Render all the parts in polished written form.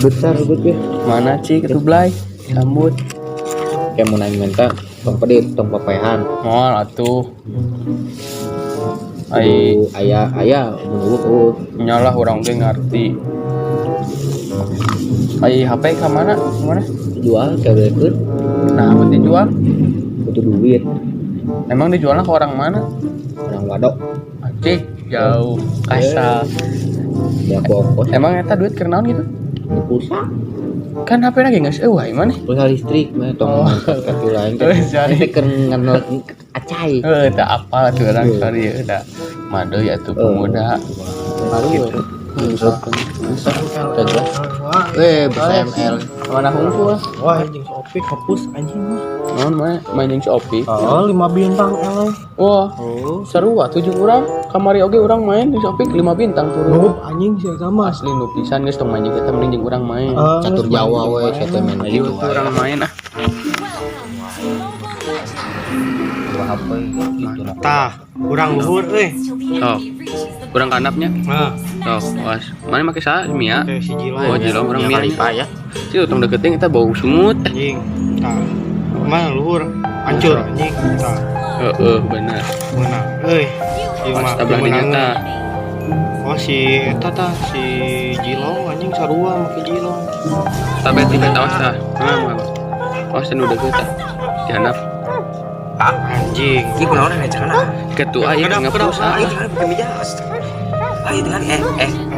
Besar rebut ya. Mana cik ketublai? Sambut. Kayak mau nanya minta tong pedit, tong papaehan. Moal atuh. Ai Kudu aya aya mun eueuh eueuh. Nyalah urang ge ngarti. Ai HP ka mana? Mana? Jual kabeulkeun. Nah, apa dijual? Butuh duit. Emang dijualnya ke orang mana? Orang wadok. Acik, jauh, kasar. Ya aku ongkos. Emang eta duit keur naon gitu? Di pulsa. Kan HP lagi geus eueuh ai maneh. Pulsa listrik mah tong Oh. kartu lain. Oh, sorry. Teh keur nganel acai. Heuh, teu apal atuh urang sorry ya da. Made ya tuh pemuda. Baru Gitu. Eh, bisa ML. Mana hungkul? Wah, anjing si Opik hapus anjing mah. Naon mah main jeung si Opi. Oh, 5 bintang eleh. Wah, Oh. seru atuh jeung urang. Kamari oge urang main jeung si Opik 5 bintang turun. Noob anjing si eta mah. Asli nu pisan geus tong main jeung eta mending jeung urang main. Ah, Catur Jawa we saya teh main Ayo gitu. tuh urang main ah. Apa gitu nah. Tah, urang luhur euy. Sok. Urang kandapnya. Nah, Sok, was. Mana make saha Mia? kayak si Jilo. Oh, Jilo urang Mia. Mia ya. Sih tong deketin kita bau sungut. Anjing. Tah. Mana luhur? Hancur anjing. Tah, Heeh, bener. meunang euy. Ieu Pas mah tabelah meunang. dinya tah. Oh, si eta tah si Jilo anjing sarua make Jilo. Tabe tiga tawas tah. Ah, mah. Awas nu deket tah. Dihandap. Anjing. Ini kunaon aya cakana? Ketua ieu Kedap, kedap, ngapus ah. Ayo tinggal pakai meja. Ayo tinggal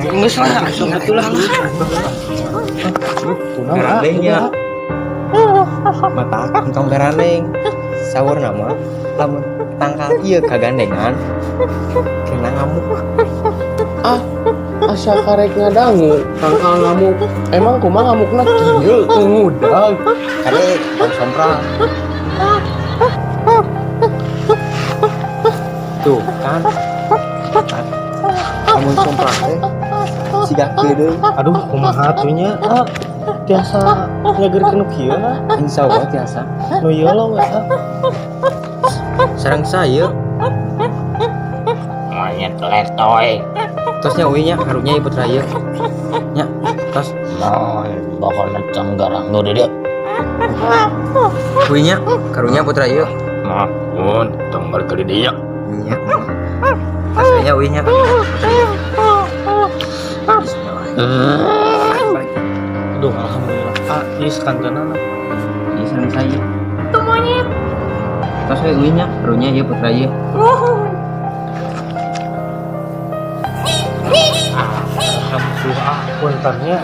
Geus lah, Sok atuh lah. Garandengnya. Mata tong garandeng. Sawur nama lamun tangkal ieu kagandengan kena ngamuk. Ah, asa karek ngadangu tangkal ngamuk. Emang kumaha ngamukna kieu ngudag. Kade tong sompral. Tuh kan. Kan. Lamun sompral teh siga kieu deui. Aduh, kumaha atuh nya? Ah, tiasa nyegerkeun nu kieu lah. Insyaallah tiasa. Nu ieu lah we ah. Sareng saya Monyet letoy. tosnya uwi nya karunya ieu putra ieu. Nya, tos Nah, bakal cang garang nu dia. uwi nya karunya putra ieu. Nah, mun tong balik ke dieu. Nya. Tos nya uwi nya karunya putra ieu. Bismillah. Balik. Aduh, alhamdulillah. Ah, ieu sakantenan. Ieu sareng saya. Tuh monyet. Tos we uwi nya karunya ieu putra ieu. Alhamdulillah, ah, puntennya.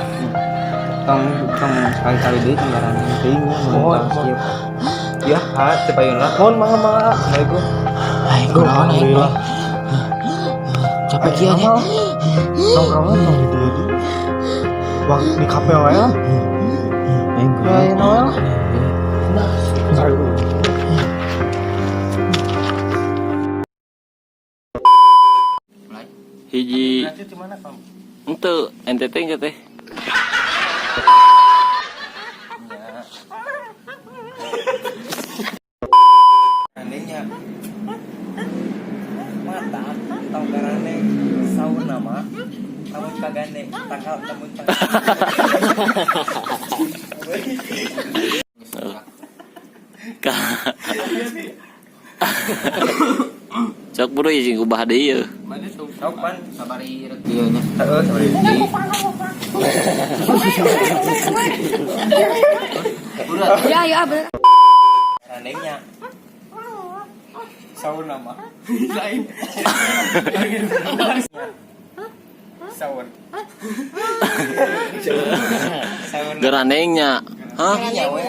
Tong tong sekali-kali deui tong garandeng teuing nya mun Oh, tong sieu. Ya, ha teu payun lah. Mohon mangga mangga. Assalamualaikum. Alhamdulillah. Capek kieu nya. Nongkrongnya tong di dieu deui. Wah, di kafe wae lah. Ya, ya wae lah. Nah, Hiji Berarti di mana kamu? ente NTT enggak teh? Garandengnya. Mata tong garandeng saur nama lamun kagandeng tangkal lamun tangkal. Sok buru ieu ubah deui ieu. Sok pan sabari rek ieu nya. Heeh, sabari deui. Ya, ya, bener. Garandengnya. Saur nama. Lain. Saur. Saur. Garandengnya. Hah? Nya we.